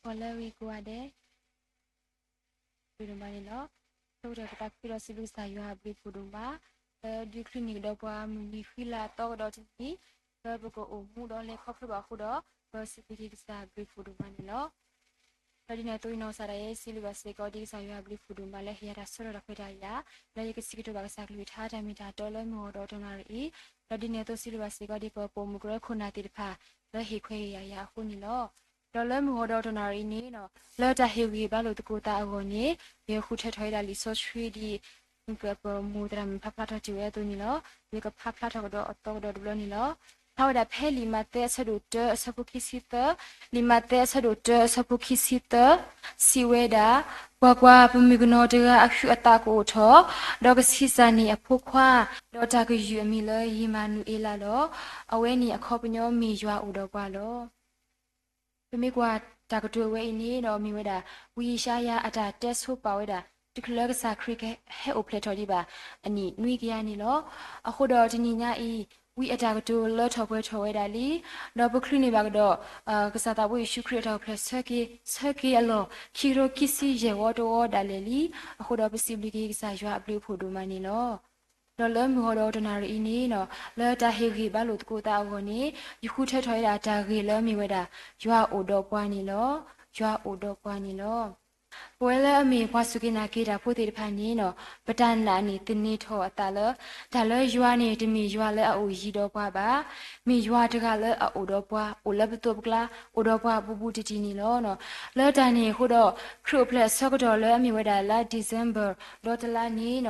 ဂီၤလၢအဂ့ၤကိးဂၤဒဲး, ဒိၣ်မးန့ၣ်လီၤ. ဆၢကတီၢ်ပသးခုဒီးစံးဘျုးကစၢ်ယွၤအဘျုးအဖှိၣ်ဒိၣ်မး, လၢဒုးချုးနံၣ်ကဒီးပှၤမုၢ်နံၤဃံလၤအသီကဒီးတနံၤ, လၢပကအိၣ်မူဒီးလဲၤခီဖျိဘၣ်အဃိဒီး, ပစံးဘျုးက့ၤကစၢ်အဘျုးအဖှိၣ်ဒိၣ်မးန့ၣ်လီၤ. ဒီးဒ်န့ၣ်အသိး နီၢ်ကစၢ်ဒၣ်ယဲ စံးဘျုးဘၣ်စ့ၢ်ကီးဒ်ကစၢ်ယွၤအဘျုးအဖှိၣ်ဒိၣ်မး လၢဟ့ၣ်ယၤတၢ်ဆၢကတီၢ်တၢ်ခွဲးတၢ်ယာ်, လၢယကစံးကတိၤဘၣ်ကစၢ်ကလုၢ်ကထါတၢ်မ့ၢ်တၢ်တီလၢမုၢ်ဂီၤဒီးတနၣ်ရံၣ်အံၤ, ဒီးဒ်န့ၣ်အသိး စံးဘျုးဘၣ်စ့ၢ်ကီးဒ်ပပိာ်မုၣ်ကရၢခိၣ်နၢ်သ့ၣ်တဖၣ် လၢဟ့ၣ်ခွဲးဟ့ၣ်ယာ်ယၤအဃိန့ၣ်လီၤ. ဒီးလၢမုၢ်ဂီၤဒီးတနၣ်ရံၣ်အံၤန့ၣ်, လၢတၢ်ဟ့ၣ်ဂံၢ်ဘါလိာ်သကိးသးအဂီၢ်န့ၣ်, ယဃုထၢထီၣ်ဝဲဒၣ်လံာ်စီဆှံဒ် ပပိာ်မုၣ်သရၣ်မုၣ်ဖးဖျါထီၣ်တ့ၢ်ဝဲအသိးန့ၣ်လီၤ. ယကဖးဖျါထီၣ်ကဒီးအသီကဒီးတဘျီန့ၣ်လီၤ. ဖျါဝဲဒၣ်ဖဲလံာ်မးသဲအဆၢဒိၣ်တၢအဆၢဖိခံဆံသၢ, လံာ်မးသဲအဆၢဒိၣ်တၢအဆၢဖိခံဆံသၢ, စံးဝဲဒၣ်, ကွၢ်ကွၢ်, ပမုၣ်ကနီၤတဂၤအဟုးအသးကအိၣ်ထီၣ်, ဒီးကဆံးစၢ်န့ၢ်အဖိခွါ, ဒီးတၢ်ကယုၢ်အမံၤလၢယံးမၤနူၤအ့လးလီၤ. အဝဲန့ၣ်အခီပညီမ့ၢ်ယွၤအိၣ်ဒီးပှၤလီၤ. ပမ့ၢ်ကွၢ်တၢ်ကတိၤဝဲအံၤန့ၣ်ဒီး မ့ၢ်ဝဲဒၣ် ဝံယၡါယၤအတၢ်တဲဆိပာ်ဝဲဒၣ် တချုးလၢကစၢ်ခရံာ်ကဟဲအိၣ်ဖျဲၣ်ထီၣ်ဒံးဘၣ် အနံၣ်နွံကယၤန့ၣ်လီၤ. အဃိဒီးတနံၤညါအံၤ, ဝံအတၢ်ကတိၤလၢထီၣ်ပှဲၤထီၣ်ဝဲဒၣ်လံ, ဒီးပချုးန့ၢ်ဘၣ်ကဒီး ကစၢ်သးဘိယ့ၣ်ၡူးခရံာ်အတၢ်အိၣ်ဖျဲၣ်ဆၢက့ၤ, ဆၢက့ၤအလီၢ် ခံကထိခံဆံယဲၢ်ဝီတဝီဒၣ်လဲာ်လံ. အဃိဒီးပစံးဘျုးက့ၤကစၢ်ယွၤအဘျုးအဖှိၣ်ဒိၣ်မးန့ၣ်လီၤ. ဒီးလၢမုၢ်ဂီၤဒီးတနၣ်ရံၣ်အံၤန့ၣ်, လၢတၢ်ဟ့ၣ်ဂံၢ်ဘါလိာ်သကိးသးအဂီၢ်န့ၣ်, ယဃုထၢထီၣ်ဝဲဒၣ်တၢ်ဂ့ၢ်လၢမ့ၢ်ဝဲဒၣ် ယွၤအိၣ်ဒီးပှၤန့ၣ်လီၤ. ယွၤအိၣ်ဒီးပှၤန့ၣ်လီၤ. ပဝဲလၢအမ့ၢ်ပှၤစူၢ်က့ၤနာ်က့ၤတၢ်ဖိသ့ၣ်တဖၣ်န့ၣ်, ပတၢ်နာ်န့ၣ်သန့ၤထီၣ်အသးလၢ တၢ်လၢယွၤန့ၣ်တမ့ၢ်ယွၤလၢအအိၣ်ယံၤဒီးပှၤဘၣ်. မ့ၢ်ယွၤတဂၤလၢအအိၣ်ဒီးပှၤ, အိၣ်လၢပသိးပကျါ, အိၣ်ဒီးပှၤဘူးဘူးတံၢ်တံၢ်န့ၣ်လီၤ. လၢတၢ်န့ၣ်အဃိဒီး, ခရံာ်အိၣ်ဖျဲၣ်အဆၢကတီၢ်လၢအမ့ၢ်ဝဲဒၣ်လါ December ဒီတလါန့ၣ်,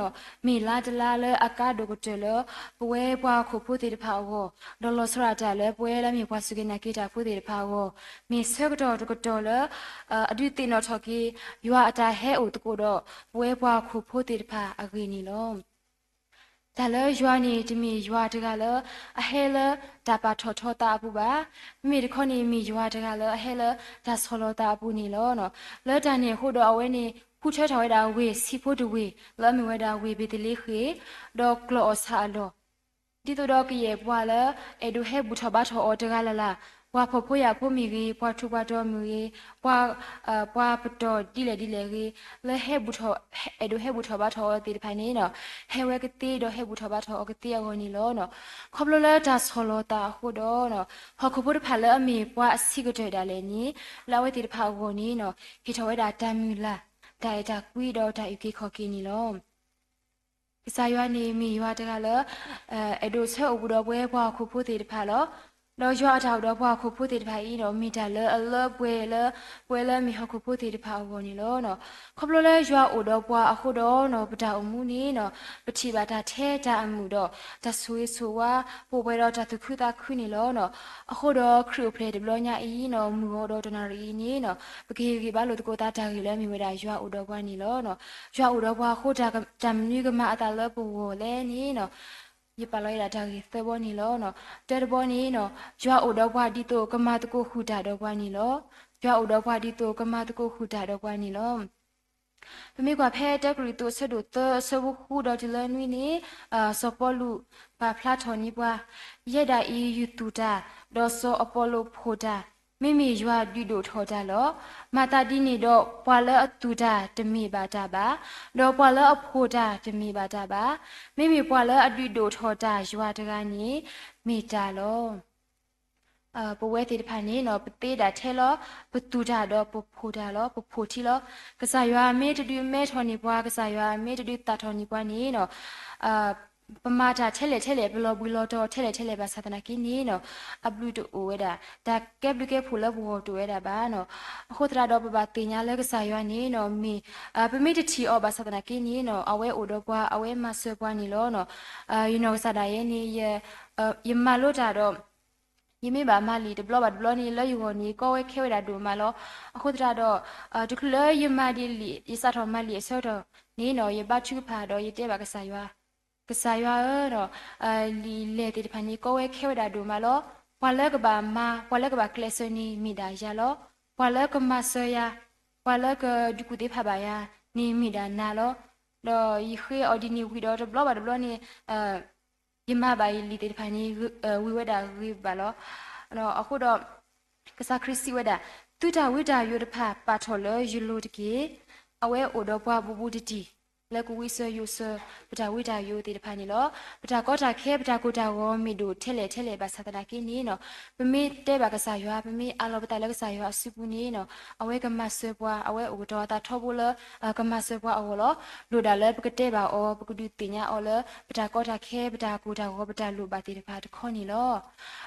မ့ၢ်လါတလါလၢအကါဒိၣ်ကတၢၢ်လၢ ပဝဲပှၤဟီၣ်ခိၣ်ဖိသ့ၣ်တဖၣ်အဂီၢ်, ဒီးလီၤဆီဒၣ်တၢ်လၢပဝဲလၢအမ့ၢ်ပှၤစူၢ်က့ၤနာ်က့ၤတၢ်ဖိသ့ၣ်တဖၣ်အဂီၢ်, မ့ၢ်ဆၢကတီၢ်တကတီၢ်လၢ အဒုးသ့ၣ်နီၣ်ထီၣ်က့ၤ ယွၤအတၢ်ဟဲအိၣ်သကိးဒီး ပဝဲပှၤဟီၣ်ခိၣ်ဖိသ့ၣ်တဖၣ်အဂ့ၢ်န့ၣ်လီၤ. တၢ်လၢယွၤန့ၣ်တမ့ၢ်ယွၤတဂၤလၢ အဟဲလၢတၢ်ပာ်ထီၣ်ထီသးအပူၤဘၣ်. မ့မ့ၢ်တခီန့ၣ် မ့ၢ်ယွၤတဂၤလၢအဟဲလၢတၢ်ဆီၣ်လီၤသးအပူၤန့ၣ်လီၤ. လၢတၢ်န့ၣ်အဃိဒီးအဝဲန့ၣ် ဃုထၢထီၣ်ဝဲဒၣ်ဝ့ၢ်ဆံးဖိတဝ့ၢ် လၢအမ့ၢ်ဝဲဒၣ်ဝ့ၢ်ဘ့းသလ့ဃ့ၣ်, ဒီးကျီၢ်အီၣ်ဆၣ်အလီၢ် ဒ်သိးဒီးကယဲၢ်ပှၤလၢ အဲၣ်ဒိးဟဲဘူၣ်ထီၣ်ဘါထီၣ်အီၤတဂၤလၢ်လၢ်, ပှၤဖှီၣ်ဖိယာ်ဖိမ့ၢ်ဂ့ၤ, ပှၤထူးပှၤတီၤမ့ၢ်ဂ့ၤ, ပှၤ, ပှၤပတီၢ်ဒ်လဲၣ်ဒ်လဲၣ်ဂ့ၤ, လၢဟဲဘူၣ်ထီၣ်, အဲၣ်ဒိးဟဲဘူၣ်ထီၣ်ဘါထီၣ်အီၤသ့ၣ်တဖၣ်န့ၣ်, ဟဲဝဲကသ့ဒီးဟဲဘူၣ်ထီၣ်ဘါထီၣ်အီၤကသ့အဂီၢ်န့ၣ်လီၤ. ခီဖျိလၢတၢ်ဆီၣ်လီၤသးအဃိဒီး, ဟီၣ်ခိၣ်ဖိတဖၣ်လၢအမ့ၢ်ပှၤအဆံးကတၢၢ်ဒၣ်လဲာ်န့ၣ်, လၢအဝဲသ့ၣ်တဖၣ်အဂီၢ်န့ၣ်, ဟ့ၣ်ထီၣ်ဝဲဒၣ်တၢ်မုၢ်လၢ်, တၢ်အဲၣ်တၢ်ကွံဒီးတၢ်အုၣ်က့ၤခီၣ်က့ၤန့ၣ်လီၤ. ကစၢ်ယွၤန့ၣ်မ့ၢ်ယွၤတဂၤလၢ အဲၣ်ဒိးဆၢအိၣ်ဘူးဒီးပဝဲပှၤဟီၣ်ခိၣ်ဖိသ့ၣ်တဖၣ်လီၤ. ဒီးယွၤအတၢ်အိၣ်ဒီးပှၤဟီၣ်ခိၣ်ဖိသ့ၣ်တဖၣ်အံၤဒီး မ့ၢ်တၢ်လၢအလၢပှဲၤလၢ ပဝဲလၢအမ့ၢ်ဟီၣ်ခိၣ်ဖိသ့ၣ်တဖၣ်အဂီၢ်န့ၣ်လီၤ. ခီဖျိလၢယွၤအိၣ်ဒီးပှၤအဃိဒီး ပတၢ်အိၣ်မူန့ၣ် ပထံၣ်ဘၣ်တၢ်ထဲတၢ်အမုာ်ဒီး တၢ်ဆိၣ်ဂ့ၤဆိၣ်ဝါ ပအိၣ်ပှဲၤဒီးတၢ်သူၣ်ခုသးခုန့ၣ်လီၤ. အဃိဒီးခရံာ်အိၣ်ဖျဲၣ်တဘျီညါအံၤ မုၢ်ဂီၤဒီးတနၣ်ရံၣ်အံၤန့ၣ် ပကဟ့ၣ်ဂံၢ်ဘါလိာ်သကိးသးတၢ်ဂ့ၢ်လၢအမ့ၢ်ဝဲဒၣ်ယွၤအိၣ်ဒီးပှၤန့ၣ်လီၤ. ယွၤအိၣ်ဒီးပှၤအဃိ တၢ်မနုၤကမၤအသးလၢပဂီၢ်လဲၣ်န့ၣ် ယပာ်လီၤဝဲဒၣ်တၢ်ဂ့ၢ်သၢဘီန့ၣ်လီၤ. တၢတဘီန့ၣ် ယွၤအိၣ်ဒီးပှၤဒ်သိးကမၤသကိးဃုာ်တၢ်ဒီးပှၤန့ၣ်လီၤ. ယွၤအိၣ်ဒီးပှၤဒ်သိးကမၤသကိးဃုာ်တၢ်ဒီးပှၤန့ၣ်လီၤ. ပမ့ၢ်ကွၢ်ဖဲတၢကရံၣ်သူးအဆၢဒိၣ်သၢအဆၢဖိဃုဒီးတုၤလၢနွံန့ၣ်, စီၤပီလူးပာ်ဖျါထီၣ်န့ၢ်ပှၤ, ယဲဒၣ်အံၤယသူၣ်တၢ်, ဒီးစီၤအပီလူးဖှိၣ်တၢ်, မ့မ့ၢ်ယွၤဒုးဒိၣ်ထီၣ်တၢ်လီၤ. မၤသးဒ်န့ၣ်ဒီး ပှၤလၢအသူၣ်တၢ်တမ့ၢ်ဘၣ်တၢ်ဘၣ်, ဒီးပှၤလၢအဖှိၣ်တၢ်တမ့ၢ်ဘၣ်တၢ်ဘၣ်, မ့မ့ၢ်ပှၤလၢအဒုးဒိၣ်ထီၣ်တၢ်ယွၤတဂၤန့ၣ် မ့ၢ်တၢ်လီၤ. ပဝဲသ့ၣ်တဖၣ်န့ၣ် ပသ့ဒၣ်ထဲလီၤ, ပသူၣ်တၢ်ဒီးပဖှိၣ်တၢ်လီၤ, ပဖှိၣ်ထံလီၤ. ကစၢ်ယွၤမ့ၢ်တဒုးမဲထီၣ်န့ၢ်ပှၤ, ကစၢ်ယွၤမ့ၢ်တဒုးသၣ်ထီၣ်န့ၢ်ပှၤန့ၣ် ပမၤတၢ်ထဲလဲၣ်ထဲလဲၣ်, ပလီၤဘှံးလီၤတီၤထဲလဲၣ်ထဲလဲၣ်ဘၣ်ဆၣ်သနာ်က့န့ၣ် အဘျုးတအိၣ်ဝဲဒၣ်, တၢ်ကဲဘျုးကဲဖှိၣ်လၢပဂီၢ်တအိၣ်ဝဲဒၣ်ဘၣ်. အဃိသတးဒီးပဘၣ်သ့ၣ်ညါလၢကစၢ်ယွၤန့ၣ် မ့ၢ်, ပမ့ၢ်တထံၣ်အီၤဘၣ်ဆၣ်သနာ်က့န့ၣ် အဝဲအိၣ်ဒီးပှၤ, အဝဲမၤစၢၤပှၤန့ၣ်လီၤ. ယနီၢ်ကစၢ်ဒၣ်ယဲန့ၣ် ယမၤလိတၢ်ဒီး ယမ့ၢ်ဘၣ်မၤလံာ်တဘျီဘၣ်တဘျီန့ၣ် လၢယဂီၢ်န့ၣ် ကီဝဲခဲဝဲဒၣ်ဒိၣ်မးလီၤ. အဃိသတးဒီး တချုးလၢယမၤဒ်လံာ်, ယစးထီၣ်မၤလံာ်အဆၢကတီၢ်န့ၣ် ယဘါထုကဖၣ်ဒီးယတဲဘၣ်ကစၢ်ယွၤ, ကစၢ်ယွၤဧၢ, လံာ်လဲၢ်သ့ၣ်တဖၣ်န့ၣ် ကီဝဲခဲဝဲဒၣ်ဒိၣ်မးလီၤ. ပှၤလၢကဘၣ်မၤ, ပှၤလၢကဘၣ်ကျဲးစၢးန့ၣ်မ့ၢ်ဒၣ်ယၤလီၤ. ပှၤလၢကမၤစၢၤယၤ, ပှၤလၢကဒုးကူၣ်သ့ဖးဘၣ်ယၤန့ၣ်မ့ၢ်ဒၣ်နၤလီၤ. ဒီးယဃ့အီၤဒ်န့ၣ်ဝံၤဒီးတဘျီဘၣ်တဘျီန့ၣ် ယမၤဘၣ်ယလံာ်သ့ၣ်တဖၣ်န့ၣ် ဝံၤဝဲဒၣ်ဂ့ၤဘၣ်လီၤ. အဃိဒီး ကစၢ်ခရံာ်စံးဝဲဒၣ်, သုတၢ်ဝံတၢ်ယိးတဖၣ်ပာ်ထီၣ်လၢယလိၤတက့ၢ်. အဝဲအိၣ်ဒီးပှၤဘူးဘူးတံၢ်တံၢ် လၢကဝံစၢၤယိးစၢၤ ပတၢ်ဝံတၢ်ယိးသ့ၣ်တဖၣ်န့ၣ်လီၤ. ပတၢ်ကီတၢ်ခဲ ပတၢ်ကိၢ်တၢ်ဂီၤမ့ၢ်ဒိၣ်ထဲလဲၣ်ထဲလဲၣ်ဘၣ်ဆၣ်သနာ်က့န့ၣ်နီၤ, ပမ့ၢ်တဲဘၣ်ကစၢ်ယွၤ ပမ့ၢ်အးလီၤပသးလၢကစၢ်ယွၤအစုပူၤန့ၣ်နီၤ, အဝဲကမၤစၢၤပှၤ, အဝဲအိၣ်ကတီၤအသးထီဘိလၢ ကမၤစၢၤပှၤအဂီၢ်လီၤ. လိၣ်ဒၣ်လၢပကတဲဘၣ်အီၤ, ပကဒုးသ့ၣ်ညါအီၤလၢ ပတၢ်ကီတၢ်ခဲ ပတၢ်ကိၢ်တၢ်ဂီၤ ပတၢ်လိၣ်ဘၣ်သ့ၣ်တဖၣ်တခီန့ၣ်လီၤ.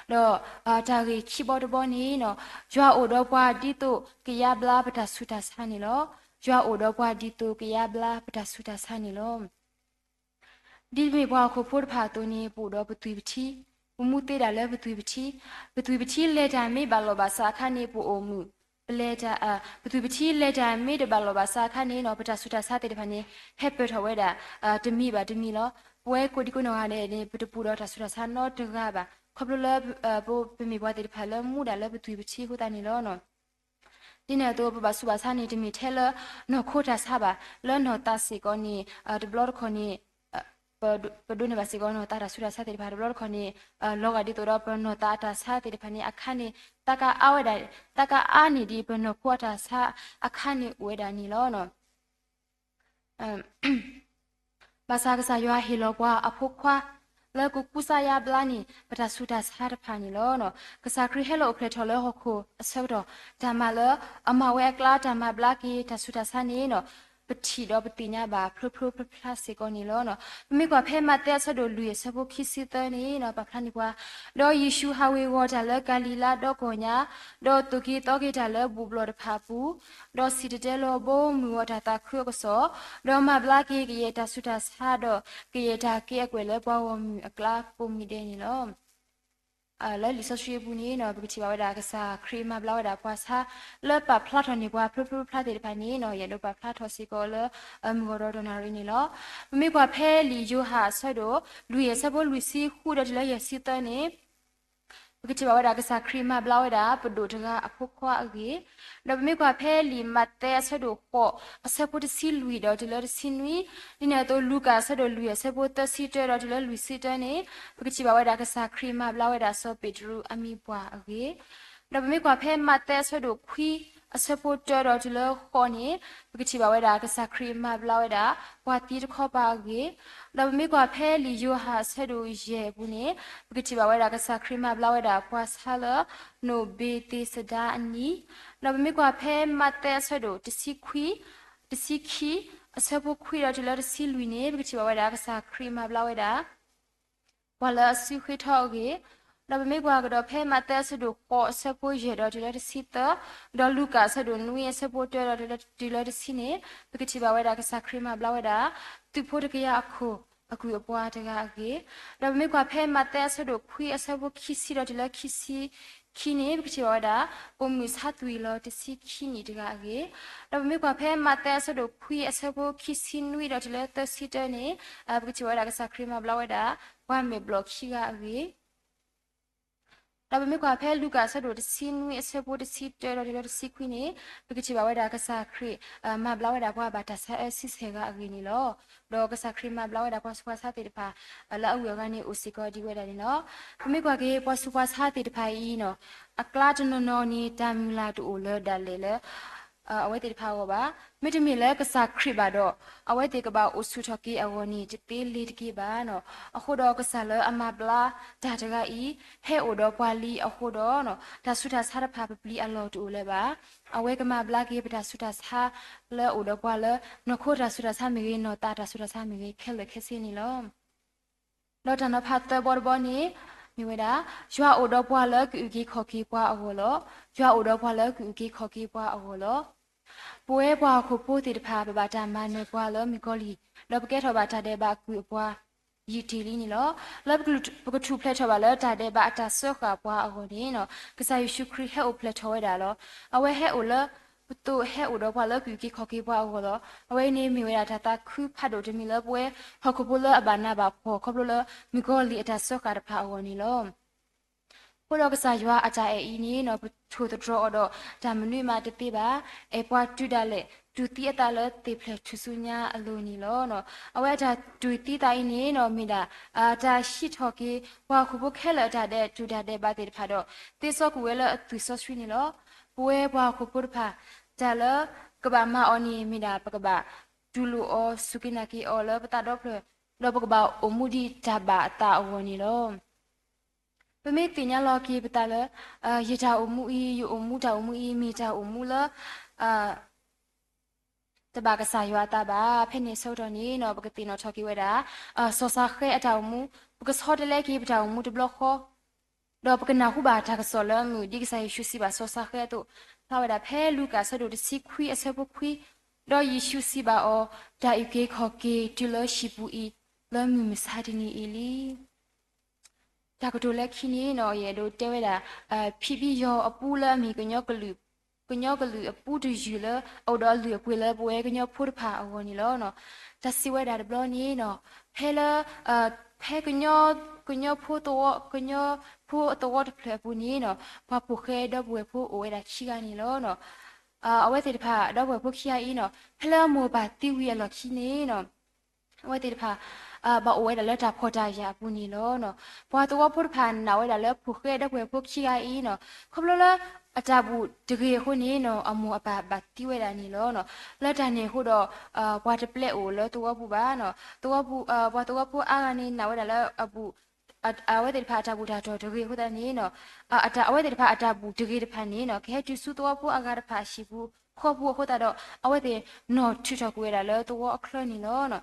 ဒီးတၢ်ဂ့ၢ်ခံဘီတဘီန့ၣ်နီၤ, ယွၤအိၣ်ဒီးပှၤဒ်သိးကယါဘျါပတၢ်ဆူးတၢ်ဆါန့ၣ်လီၤ. ယွၤအိၣ်ဒီးပှၤဒ်သိးကယါဘျါပတၢ်ဆူးတၢ်ဆါန့ၣ်လီၤ. ဒ်ပမ့ၢ်ပှၤဟီၣ်ခိၣ်ဖိတဖၣ်အသိးန့ၣ် ပအိၣ်ဒီးပသွံၣ်ပထံ, ပမူသ့ဒၣ်လၢပသွံၣ်ပထံ, ပသွံၣ်ပထံလဲၤတၢ်မ့ၢ်ဘၣ်လီၢ်ဘၣ်စးအခါန့ၣ် ပအိၣ်မုာ်, ပလဲၤတၢ်, ပသွံၣ်ပထံလဲၤတၢ်မ့ၢ်တဘၣ်လီၢ်ဘၣ်စးအခါန့ၣ်နီၤ, ပတၢ်ဆူးတၢ်ဆါသ့ၣ်တဖၣ်န့ၣ် ဟဲပၢၢ်ထီၣ်ဝဲဒၣ် တမံၤဘၣ်တမံၤလီၤ. ပဝဲကိးဒံကိးနီၢ်ဂၤဒဲးန့ၣ် ပတပူၤဒီးတၢ်ဆူးတၢ်ဆါနီတဂၤဘၣ်. ခီဖျိလၢ ပမ့ၢ်ပှၤသ့ၣ်တဖၣ်လၢမူဒၣ်လၢပသွံၣ်ပထံအဃိသတးန့ၣ်လီၤ. ဒ်န့ၣ်အသိး ပဘၣ်ဆူးဘၣ်ဆါန့ၣ် တမ့ၢ်ထဲလၢနီၢ်ခိတၢ်ဆါဘၣ်, လၢနီၢ်သးစ့ၢ်ကီးန့ၣ် တဘျီတခီၣ်န့ၣ် ပဒိးန့ၢ်ဘၣ်စ့ၢ်ကီးနီၢ်သးတၢ်ဆူးတၢ်ဆါသ့ၣ်တဖၣ် တဘျီတခီၣ်န့ၣ် လီၤဂာ်ဒ်သိးဒီးပနီၢ်သးအတၢ်ဆါသ့ၣ်တဖၣ်န့ၣ် အခါန့ၣ် သးကအါဝဲဒၣ်, သးကအါန့ၢ်ဒံးပနီၢ်ခိအတၢ်ဆါအခါန့ၣ်အိၣ်ဝဲဒၣ်န့ၣ်လီၤ. ဘၣ်ဆၣ်ကစၢ်ယွၤဟ့ၣ်လီၤပှၤအဖိခွါ လၢကကူစါယါဘျါန့ၣ် ပတၢ်ဆူးတၢ်ဆါတဖၣ်န့ၣ်လီၤ. ကစၢ်ခရံာ်ဟဲလီၤအိၣ်ဖျဲၣ်ထီၣ်လၢဟီၣ်ခိၣ်အဆၢကတီၢ် တၢ်မၤလၢအမၤဝဲအကျါ တၢ်မၤဘျါက့ၤတၢ်ဆူးတၢ်ဆါန့ၣ်နီၤ ပထံၣ်ဒီးပသ့ၣ်ညါဘၣ်ဖျိဖျိဖျါဖျါစ့ၢ်ကီးန့ၣ်လီၤ. ပမ့ၢ်ကွၢ်ဖဲမးသဲအဆၢဒိၣ်လွံၢ်အဆၢဖိခံဆံသၢန့ၣ် ပာ်ဖျါန့ၢ်ပှၤ, ဒီးယ့ၣ်ၡူးဟးဝ့ၤဝီၤတၢ်လၢကၤလံၤလါဒီကိၢ်ညါ, ဒီးသိၣ်က့ၤသီက့ၤတၢ်လၢဘူၣ်ဘျီၣ်တဖၣ်အပူၤ, ဒီးစံၣ်တဲၤတဲလီၤဘီမုၢ်ဂီၤတၢ်သးခုအကစီၣ်, ဒီးမၤဘျါက့ၤကယဲၢ်တၢ်ဆူးတၢ်ဆါ ဒီးကယဲၢ်တၢ်က့ၤအကွဲၢ်လၢပှၤဂီၢ်မုၢ်အကျါကိးမံၤဒဲးန့ၣ်လီၤ. လၢလံာ်စီဆှံအပူၤန့ၣ်နီၤ ပကထံၣ်ဘၣ်ဝဲဒၣ်ကစၢ်ခရံာ်မၤဘျါဝဲဒၣ်ပှၤဆါ လၢပာ်ဖျါထီၣ်န့ၢ်ပှၤဖျိဖျိဖျါဖျါသ့ၣ်တဖၣ်န့ၣ်နီၤ ယအဲၣ်ဒိးပာ်ဖျါထီၣ်စ့ၢ်ကီးလၢ မုၢ်ဂီၤဒီးဒီးနၣ်ရံၣ်န့ၣ်လီၤ. ပမ့ၢ်ကွၢ်ဖဲလံာ်ယိၤဟၣ်အဆၢဒိၣ် လွံၢ်အဆၢဖိလွံၢ်ဆံဃုဒီးတုၤလၢယဲၢ်ဆံသၢန့ၣ် ပကထံၣ်ဘၣ်ဝဲဒၣ်ကစၢ်ခရံာ်မၤဘျါဝဲဒၣ် ပဒိၣ်တဂၤအဖိခွါအဂ့ၢ်, ဒီးပမ့ၢ်ကွၢ်ဖဲလံာ်မးသဲအဆၢဒိၣ်ဃိး အဆၢဖိတဆံလွံၢ်ဒီးတုၤလၢတဆံနွံ, ဒ်န့ၣ်အသိး လူၤကၣ်အဆၢဒိၣ်လွံၢ်အဆၢဖိသၢဆံတၢဒီးတုၤလၢလွံၢ်ဆံတၢန့ၣ် ပကထံၣ်ဘၣ်ဝဲဒၣ်ကစၢ်ခရံာ်မၤဘျါဝဲဒၣ်စီၤပ့းတရူးအမံၤပှၢ်အဂ့ၢ်, ဒီးပမ့ၢ်ကွၢ်ဖဲမးသဲအဆၢဒိၣ်ခွံ အဆၢဖိတၢဒီးတုၤလၢဃိးန့ၣ် ပကထံၣ်ဘၣ်ဝဲဒၣ်ကစၢ်ခရံာ်မၤဘျါဝဲဒၣ် ပှၤသံတခီပၤအဂ့ၢ်, ဒီးပမ့ၢ်ကွၢ်ဖဲလံာ်ယိၤဟၣ်အဆၢဒိၣ်ယဲၢ်အပူၤန့ၣ် ပကထံၣ်ဘၣ်ဝဲဒၣ်ကစၢ်ခရံာ်မၤဘျါဝဲဒၣ်ပှၤဆါလၢ နိၣ်ဘ့းသ့းစဒါအနံၤ, ဒီးပမ့ၢ်ကွၢ်ဖဲမးသဲအဆၢဒိၣ်တဆံခွံ တဆံခံ အဆၢဖိခွံဒီးတုၤလၢတဆံလွံၢ်န့ၣ် ပကထံၣ်ဘၣ်ဝဲဒၣ်ကစၢ်ခရံာ်မၤဘျါဝဲဒၣ် ပှၤလၢအစုဃ့ထီအဂ့ၢ်, ဒီးပမ့ၢ်ကွၢ်ကဒီးဖဲမးသဲအဆၢဒိၣ်ဃိးအဆၢဖိယဲၢ်ဒီးတုၤလၢတဆံသၢ, ဒီးလူၤကၣ်အဆၢဒိၣ်နွံအဆၢဖိတၢဒီးတုၤလၢတဆံန့ၣ် ပကထံၣ်ဘၣ်ဝဲဒၣ်ကစၢ်ခရံာ်မၤဘျါဝဲဒၣ် သုးဖိတကယၤအခိၣ်အကုၢ်အပှၤတဂၤအဂ့ၢ်, ဒီးပမ့ၢ်ကွၢ်ဖဲမးသဲအဆၢဒိၣ်ခွံအဆၢဖိခံဆံဒီးတုၤလၢခံဆံ ခံန့ၣ် ပကထံၣ်ဘၣ်ဝဲဒၣ် ပိာ်မုၣ်ဆါသွံၣ်လီၤတဆံခံနံၣ်တဂၤအဂ့ၢ်, ဒီးပမ့ၢ်ကွၢ်ဖဲမးသဲအဆၢဒိၣ်ခွံအဆၢဖိခံဆံနွံဒီးတုၤလၢသၢဆံတၢန့ၣ် ပကထံၣ်ဘၣ်ဝဲဒၣ်ကစၢ်ခရံာ်မၤဘျါဝဲဒၣ် ပှၤမဲာ်ဘျီၣ်ခံဂၤအဂ့ၢ်, ဒီးပမ့ၢ်ကွၢ်ဖဲလူၤကၣ်အဆၢဒိၣ်တဆံနွံအဆၢဖိတဆံတၢဒီးတုၤလၢတဆံခွံန့ၣ် ပကထံၣ်ဘၣ်ဝဲဒၣ်ကစၢ်ခရံာ် မၤဘျါဝဲဒၣ်ပှၤဘၣ်တၢ်ဆါအၢဆံဆဲၣ်ဂၤအဂ့ၢ်န့ၣ်လီၤ. ဒီးကစၢ်ခရံာ်မၤဘျါဝဲဒၣ်ပှၤဆူးပှၤဆါသ့ၣ်တဖၣ် လၢအဂုၤအဂၤန့ၣ်အိၣ်စ့ၢ်ကီးဒ်ဝဲဒၣ်န့ၣ်လီၤ. ပမ့ၢ်ကွၢ်က့ၤပှၤဆူးပှၤဆါသ့ၣ်တဖၣ်အံၤနီၤ အကျါတနီၤနီၤန့ၣ် တၢ်မုၢ်လၢ်တအိၣ်လၢဒၣ်လဲာ်လၢ အဝဲသ့ၣ်တဖၣ်အဂီၢ်ဘၣ်. မ့တမ့ၢ်လၢကစၢ်ခရံာ်ဘၣ်ဒီး အဝဲသ့ၣ်ကဘၣ်အိၣ်ဆူၣ်ထီၣ်က့ၤအဂီၢ်န့ၣ် တသ့လၢၤတက့ၢ်ဘၣ်နီၤ. အဃိဒီးကစၢ်လၢအမၤဘျါတၢ်တဂၤအံၤ ဟဲအိၣ်ဒီးပှၤလံအဃိဒီး တၢ်ဆူးတၢ်ဆါတဖၣ်ပပျံၤအလီၢ်တအိၣ်လၢၤဘၣ်. အဝဲကမၤဘျါက့ၤပတၢ်ဆူးတၢ်ဆါလၢအအိၣ်ဒီးပှၤလၢ နီၢ်ခိတၢ်ဆူးတၢ်ဆါမ့ၢ်ဂ့ၤ နီၢ်သးတၢ်ဆူးတၢ်ဆါမ့ၢ်ဂ့ၤ ခဲလၢာ်ခဲဆ့န့ၣ်လီၤ. ဒီးတၢ်နီၤဖးသၢဘီတဘီန့ၣ် မ့ၢ်ဝဲဒၣ် ယွၤအိၣ်ဒီးပှၤလၢကအုၣ်က့ၤခီၣ်က့ၤပှၤအဂီၢ်လီၤ. ယွၤအိၣ်ဒီးပှၤလၢကအုၣ်က့ၤခီၣ်က့ၤပှၤအဂီၢ်လီၤ. ပဝဲပှၤဟီၣ်ခိၣ်ဖိသ့ၣ်တဖၣ် ပဘၣ်တၢ်မၤနၢၤပှၤလၢမုၣ်ကီၤလံၢ်, ဒီးပကဲထီၣ်ဘၣ်တၢ်ဒဲးဘးအကုၢ်အပှၤ ယံာ်တ့ၢ်လံန့ၣ်လီၤ. လၢပကထူၣ်ဖျဲးထီၣ်ဘၣ်လၢတၢ်ဒဲးဘးအတၢ်စၢဃာ်ပှၤအဂီၢ်န့ၣ် ကစၢ်ယ့ၣ်ၡူးခရံာ်ဟဲအိၣ်ဖျဲၣ်ထီၣ်ဝဲဒၣ်လီၤ. အဝဲဟဲအိၣ်လၢ ပသိးဟဲအိၣ်ဒီးပှၤလၢကအုၣ်က့ၤခီၣ်က့ၤပှၤအဂီၢ်လီၤ. အဝဲအံၤန့ၣ်မ့ၢ်ဝဲဒၣ်တၢ်သးခုဖးဒိၣ်တမံၤလၢပဝဲဟီၣ်ခိၣ်ဖိလၢအဘၣ်နးဘၣ်ဖှီၣ် ခီဖျိလၢမုၣ်ကီၤလံၢ်အတၢ်စၢဃာ်တဖၣ်အဂီၢ်န့ၣ်လီၤ. အဃိဒီးကစၢ်ယွၤအတၢ်အဲၣ်အံၤန့ၣ် ပထိၣ်သတြီၤအီၤဒီးတၢ်မနုၤမးတသ့ဘၣ်. အဲၣ်ပှၤတုၤဒၣ်လဲာ် တူၢ်သံအသးလၢသ့ၣ်ဖျဲၣ်ထူၣ်စုညါအလိၤန့ၣ်လီၤ. အဝဲအတၢ်တူၢ်သံသးအံၤန့ၣ် မ့ၢ်ဒၣ် တၢ်ဟံးထီၣ်က့ၤ ပှၤဟီၣ်ခိၣ်ဖိခဲလၢာ်အတၢ်ဒဲးတူၢ်တၢ်ဒဲးဘးသ့ၣ်တဖၣ်ဒီး သ့စီကွံာ်ဝဲလၢအသွံၣ်စီဆှံန့ၣ်လီၤ. ပဝဲပှၤဟီၣ်ခိၣ်ဖိတဖၣ် တၢ်လၢကဘၣ်မၤအီၤန့ၣ် မ့ၢ်ဒၣ်ပကဘၣ်တူၢ်လိာ်အီၤ စူၢ်က့ၤနာ်က့ၤအီၤလၢပသးဒီဖျၢၣ်, ဒီးပကဘၣ်အိၣ်မူဒ်တၢ်ဘၣ်အသးအဂီၢ်န့ၣ်လီၤ. ပမ့ၢ်သ့ၣ်ညါလီၤက့ၤပသးလၢ ယတၢ်အိၣ်မူအံၤ, ယအိၣ်မူတၢ်အိၣ်မူအံၤ မ့ၢ်တၢ်အိၣ်မူလၢ တဘၣ်ကစၢ်ယွၤအသးဘၣ်. ဖဲန့ၣ်အဆၢကတီၢ်န့ၣ်နီၤ ပကသ့ၣ်နီၣ်ထီၣ်က့ၤဝဲဒၣ် စီၤၡဃဲအတၢ်အိၣ်မူ, ပကဆီတလဲက့ၤပတၢ်အိၣ်မူတဘျီဃီ, ဒီးပကနၢ်ဟူဘၣ်တၢ်ကစီၣ်လၢအမုာ် ဒ်ကစၢ်ယ့ၣ်ၡူးစံးဘၣ်စီၤၡဃဲအသိး, ဖျါဝဲဒၣ်ဖဲလူၤကၣ်အဆၢဒိၣ်တဆံခွံအဆၢဖိခွံ, ဒီးယ့ၣ်ၡူးစံးဘၣ်အီၤ, တၢ်အုၣ်က့ၤခီၣ်က့ၤတုၤလၢဟံၣ်ပူၤအံၤ လၢမုၢ်မဆါတနံၤအံၤလံ. တၢ်ကတိၤလၢခံန့ၣ်နီၤ ယအဲၣ်ဒိးတဲဝဲဒၣ် ဖံဘံယီၤအပူလၢအမ့ၢ် ကညီကလုာ်အပူတယုၢ်လၢ အအိၣ်ဒီးအလုၢ်အပှ့ၤလၢပဝဲကညီဖိတဖၣ်အဂီၢ်န့ၣ်လီၤ. တၢ်စံးဝဲဒၣ်တဘျီန့ၣ်နီၤ ဖဲလၢ ဖဲကညီ ကညီဖိသဝီ ကညီဖိအသဝီတဖျၢၣ်အပူၤန့ၣ်နီၤ ပှၤဖိၣ်ဃဲဒီပုၢ်ဝဲၢ်ဖိအိၣ်ဝဲဒၣ်ခံဂၤန့ၣ်လီၤ. အဝဲသ့ၣ်တဖၣ် ဒီပုၢ်ဝဲၢ်ဖိခံဂၤအံၤနီၤ ဖဲလၢအမိၢ်အပၢ်သံဝံၤအလီၢ်ခံန့ၣ်နီၤ အဝဲသ့ၣ်တဖၣ် ဘၣ်အိၣ်ဝဲဒၣ်လၢတၢ်ဖှီၣ်တၢ်ယာ်အပူၤန့ၣ်လီၤ. ပှၤသဝီဖိတဖၣ်နာ်ဝဲဒၣ်လၢဖိၣ်ဃဲဒီပုၢ်ဝဲၢ်ဖိခံဂၤအံၤနီၤ ခီဖျိလၢ အတၢ်ဘူၣ်တဂ့ၤအဃိန့ၣ်နီၤ အမိၢ်အပၢ်ဘၣ်သံဝဲဒၣ်န့ၣ်လီၤ. လၢတၢ်န့ၣ်အဃိဒီး ပှၤတပျဲအိၣ်လၢသဝီပူၤဘၣ်နီၤ သဝီပူၤ ပှၤသဝီဖိအါဂၤန့ၣ် နာ်ဝဲဒၣ်လၢအဘူၣ် အဝဲသ့ၣ်တဖၣ်အတၢ်ဘူၣ်တၢ်တီၢ်တဂ့ၤအဃိသတးန့ၣ်နီၤ အဝဲသ့ၣ်တဖၣ်အတၢ်ဘူၣ်တဂ့ၤတဖၣ်န့ၣ်နီၤ ကဟဲတုၤဆူသဝီဖိအဂၤတဖၣ်အဟံၣ်ပူၤဃီပူၤအဃိသတးဒီး အဝဲသ့ၣ်နီၣ်ထုးထီၣ်ကွံာ်ဝဲဒၣ်လၢသဝီအချၢန့ၣ်လီၤ.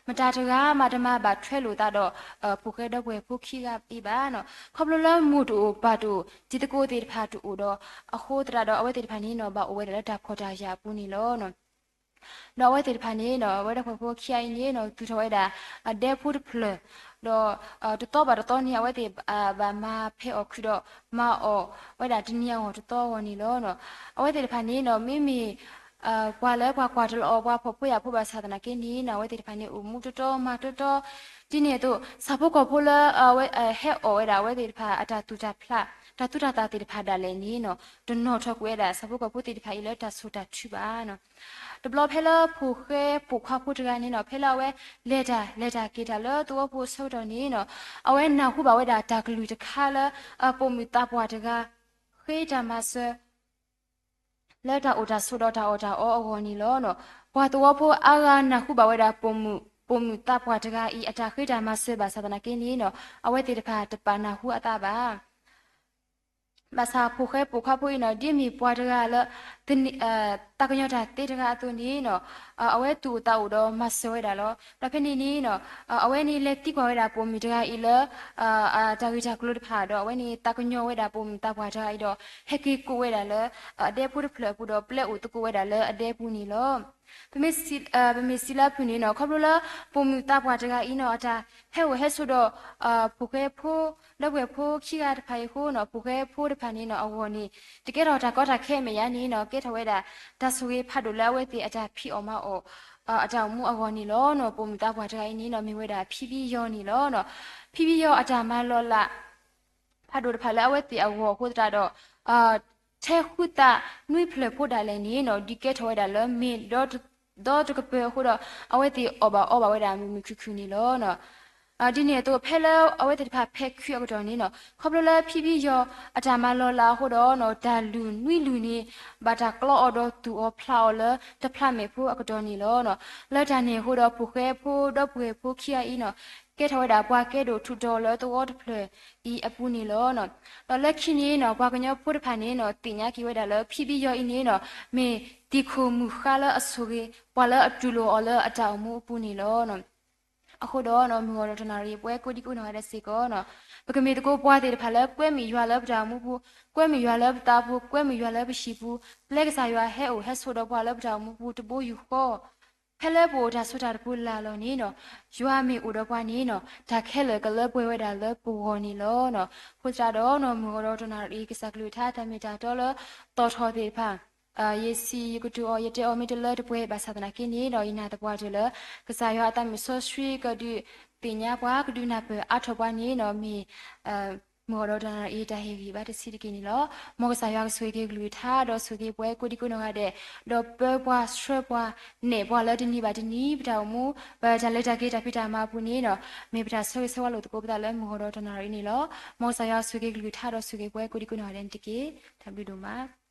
မတၤတဂၤမးတမၤဘၣ်ထွဲလိာ်သးဒီး ဖိၣ်ဃဲဒီပုၢ်ဝဲၢ်ဖိခံဂၤအံၤဘၣ်နီၤ ခီဖျိလၢမိၢ်တအိၣ်ပၢ်တအိၣ် တံၤသကိးသ့ၣ်တဖၣ်တအိၣ်ဒီး အဃိသတးဒီး အဝဲသ့ၣ်တဖၣ်န့ၣ်နီၤ ဘၣ်အိၣ်ဝဲဒၣ်လၢတၢ်ဖှီၣ်တၢ်ယာ်အပူၤန့ၣ်လီၤ. ဒီးအဝဲသ့ၣ်တဖၣ်န့ၣ်နီၤ အဝဲဒၣ်ပှၤဖိခံဂၤအံၤန့ၣ်နီၤ သူၣ်ထီၣ်ဝဲဒၣ် အဒဲဖိတဖျၢၣ် ဒီး တသီဘၣ်တသီန့ၣ် အဝဲသ့ၣ်ဘၣ်မၤဖဲအီၣ်ခုးဒီး မၤအီၣ်ဝဲဒၣ်တနံၤအဂီၢ်တသီအဂီၢ်န့ၣ်လီၤ. အဝဲသ့ၣ်တဖၣ်န့ၣ်နီၤ မ့မ့ၢ် ပှၤလၢပှၤကွၢ်တလီၤအီၤ ပှၤဖှီၣ်ဖိယာ်ဖိဘၣ်ဆၣ်သနာ်က့န့ၣ်နီၤ အဝဲသ့ၣ်တဖၣ်န့ၣ် အိၣ်မူတီတီမၤတီတီ ဒ်န့ၣ်အသိး ဆၣ်ဖိကီၢ်ဖိလၢ ဟဲအီၣ်ဝဲဒၣ်အဝဲသ့ၣ်တဖၣ် အတၢ်သူၣ်တၢ်ဖျး တၢ်သူၣ်တၢ်သၣ်သ့ၣ်တဖၣ်ဒၣ်လဲာ်န့ၣ်နီၤ တနီၤထီၣ်ကွံာ်ဝဲဒၣ် ဆၣ်ဖိကီၢ်ဖိသ့ၣ်တဖၣ်အံၤလၢတၢ်ဆိၣ်တၢ်ထုဘၣ်နီၤ. တဘျီဖဲလၢဖိၣ်ဃဲပိာ်ခွါဖိတဂၤန့ၣ်နီၤ ဖဲလၢအဝဲလဲၤတၢ်လဲၤတၢ်က့ၤတၢ်လၢသဝီဖိအဆၢကတီၢ်န့ၣ်နီၤ အဝဲနၢ်ဟူဘၣ်ဝဲဒၣ်တၢ်ကလုၢ်တခါလၢ ပိာ်မုၣ်သးပှၢ်တဂၤ ဃ့တၢ်မၤစၢၤ လၢတၢ်အိၣ်တၢ်ဆိးဒီးတၢ်အီၣ်တၢ်အီအဂီၢ်န့ၣ်လီၤ. ပှၤသဝီဖိအါဂၤနၢ်ဟူဘၣ်ဝဲဒၣ်ပိာ်မုၣ် ပိာ်မုၣ်သးပှၢ်တဂၤအံၤ အတၢ်ဃ့တၢ်မၤစၢၤဘၣ်ဆၣ်သနာ်က့န့ၣ်နီၤ အဝဲသ့ၣ်တဖၣ်တပာ်နၢ်ဟူအသးဘၣ်. ဘၣ်ဆၣ်ဖိၣ်ဃဲပိာ်ခွါဖိအံၤနီၤ ဒ်အမ့ၢ်ပှၤတဂၤလၢ သးကညီၤတၢ်သ့တဂၤအသိးန့ၣ်နီၤ အဝဲသူၣ်အိၣ်သးအိၣ်ဒီးမၤစၢၤဝဲဒၣ်လီၤ. ဒီးဖဲန့ၣ်န့ၣ်နီၤ အဝဲန့ၣ်လဲၤသံကွၢ်ဝဲဒၣ်ပိာ်မုၣ်တဂၤအံၤလၢ တၢ်ဂ့ၢ်တၢ်ကျိၤတဖၣ်ဒီး အဝဲန့ၣ်သးကညီၤဝဲဒၣ်ပိာ်မုၣ်သးပှၢ်တဂၤအံၤဒီး ဟဲက့ၤကိးဝဲဒၣ်လၢ အဒဲဖိတဖျၢၣ်အပူၤဒီး ပျဲအိၣ်သကိးဝဲဒၣ်လၢအဒဲပူၤန့ၣ်လီၤ. ပမ့ၢ်စံးလၢအဖုၣ်န့ၣ်နီၤ ခီဖျိလၢပိာ်မုၣ်သးပှၢ်တဂၤအံၤနီၤ အတၢ်ဟဲအိၣ်ဟဲဆိးဒီး ဖိၣ်ဃဲဖိ ဒီပုၢ်ဝဲၢ်ဖိခံဂၤတဖၣ်အံၤအဃိနီၤ ဖိၣ်ဃဲဖိတဖၣ်န့ၣ်နီၤ အဂီၢ်န့ၣ် တကဲထီၣ်တၢ်ကီတၢ်ခဲမဲာ်ညါန့ၣ်နီၤ ကဲထီၣ်ဝဲဒၣ် တၢ်ဆိၣ်ဂ့ၤဖးဒိၣ်လၢအဝဲသ့ၣ်အတၢ်ဖံးအီၣ်မၤအီၣ် အတၢ်အိၣ်မူအဂီၢ်န့ၣ်လီၤ. ပိာ်မုၣ်သးပှၢ်တဂၤအံၤန့ၣ်နီၤ မ့ၢ်ဝဲဒၣ်ဖံဘံယီၤန့ၣ်လီၤ. ဖံဘံယီၤအတၢ်မၤလီၤလး ဖးဒိၣ်တဖၣ်လၢအဝဲသ့ၣ်အဂီၢ်အဃိသတးဒီး ထဲဃုသးနွံဖျၢၣ်ဖိဒၣ်လဲာ်န့ၣ်နီၤ ဒုးကဲထီၣ်ဝဲဒၣ်လၢမ့ၢ်ဒီတကပၢၤအဃိဒီး အဝဲသ့ၣ်အီၣ်ဘၣ်အီဘၣ်ဝဲဒၣ်မုာ်မုာ်ခုၣ်ခုၣ်န့ၣ်လီၤ. ဒ်န့ၣ်အသိး ဖဲလၢအဝဲသ့ၣ်တဖၣ်ဖဲးခုးအကတီၢ်န့ၣ်နီၤ ခီဖျိလၢဖံဘံယီၤအတၢ်မၤလီၤလးအဃိဒီး တၢ်လုၢ်နွံလုၢ်န့ၣ် ဘၣ်တၢ်ကျီအီၤဒီးသူၣ်အီၤဖျးအီၤလၢတဖျးမဲာ်ဖိအကတီၢ်န့ၣ်လီၤ. လၢတၢ်န့ၣ်အဃိဒီး ဖိၣ်ဃဲဖိဒီပုၢ်ဝဲၢ်ဖိခံဂၤအံၤနီၤ ကဲထီၣ်ဝဲဒၣ်ပှၤကဲဒိၣ်ထူးတီၤလၢသဝီတဖျၢၣ်အံၤအပူၤန့ၣ်လီၤ. ဒီးလၢခံန့ၣ်နီၤ ပှၤကညီဖိတဖၣ်န့ၣ်နီၤ သ့ၣ်ညါက့ၤဝဲဒၣ်လၢ ဖံဘံယီၤအံၤန့ၣ်နီၤ မ့ၢ်တံၤခိၣ်မုၢ်ဃါလၢအဆိၣ်ဂ့ၤ ပှၤလၢအတူၢ်လိာ်အီၤလၢအတၢ်အိၣ်မူအပူၤန့ၣ်လီၤ. အဃိဒီးနီၤ မုၢ်ဂီၤဒီးတနၣ်ရံၣ် ပဝဲကိးဒံကိးနီၢ်ဂၤဒဲးစ့ၢ်ကီးနီၤ ပကမ့ၢ်သကိးပှၤသ့ၣ်တဖၣ်လၢကွဲမုာ်ယွၤလၢပတၢ်အိၣ်မူပူၤ, ကွဲမုာ်ယွၤလၢပသးပူၤ, ကွဲမုာ်ယွၤလၢပဟံၣ်ပူၤ, ပျဲကစၢ်ယွၤဟဲအိၣ်ဟဲဆိးဒီးပှၤလၢပတၢ်အိၣ်မူပူၤတဘိယူၢ်ဃီ ဖဲလၢပအိၣ်တၢ်ဆိးတၢ်တပူၤလၢ်လီၢ်န့ၣ်နီၤ ယွၤမ့ၢ်အိၣ်ဒီးပှၤန့ၣ်နီၤ တၢ်ခဲလၢာ်ကလၢပှဲၤဝဲဒၣ်လၢပဂီၢ်န့ၣ်လီၤ. အဃိသတးဒီးနီၤ မုၢ်ဂီၤဒီးတနၣ်ရံၣ် ကစၢ်ကလုၢ်ကထါတၢ်မ့ၢ်တၢ်တီလၢသီၣ်ထီၣ်သ့ၣ်တဖၣ် ယစံးယကတိၤအီၤ ယတဲအီၤမ့ၢ်တလၢတပှဲၤဘၣ်ဆၣ်သနာ်က့န့ၣ်ဒီး ယနာ်သပှၢ်တၢၢ်လၢ ကစၢ်ယွၤအသးမုၢ်စီဆှံကဒုးသ့ၣ်ညါပှၤ ကဒုးနၢ်ပၢၢ်အါထီၣ်ပှၤန့ၣ်နီၤ မ့ၢ် မုၢ်ဂီၤဒီးတနၣ်ရံၣ်အတၢ်ဟ့ၣ်ဂံၢ်ဘါတဆံးတက့ၢ်န့ၣ်လီၤ. မ်ကစၢ်ယွၤကဆိၣ်ဂ့ၤက့ၤကလုၢ်ကထါ ဒီးဆိၣ်ဂ့ၤပှၤကိးဒံကိးနီၢ်ဂၤဒဲး ဒီးပၢပှၤဆှၢပှၤ နဲၣ်ပှၤလၢတနံၤဘၣ်တနံၤ ပတၢ်အိၣ်မူ ပတၢ်လဲၤတၢ်က့ၤတၢ်ဖံးတၢ်မၤအပူၤန့ၣ်နီၤ မ့ၢ်ပတၢ်ဆၢဂ့ၤဆၢဝါလိာ်သကိးပသးလၢမုၢ်ဂီၤဒီးတနၣ်ရံၣ်န့ၣ်လီၤ. မ်ကစၢ်ယွၤဆိၣ်ဂ့ၤက့ၤကလုၢ်ကထါ ဒီးဆိၣ်ဂ့ၤပှၤကိးဒံကိးနီၢ်ဂၤဒဲးန့ၣ်တက့ၢ်. တၢ်ဘျုးဒိၣ်မး.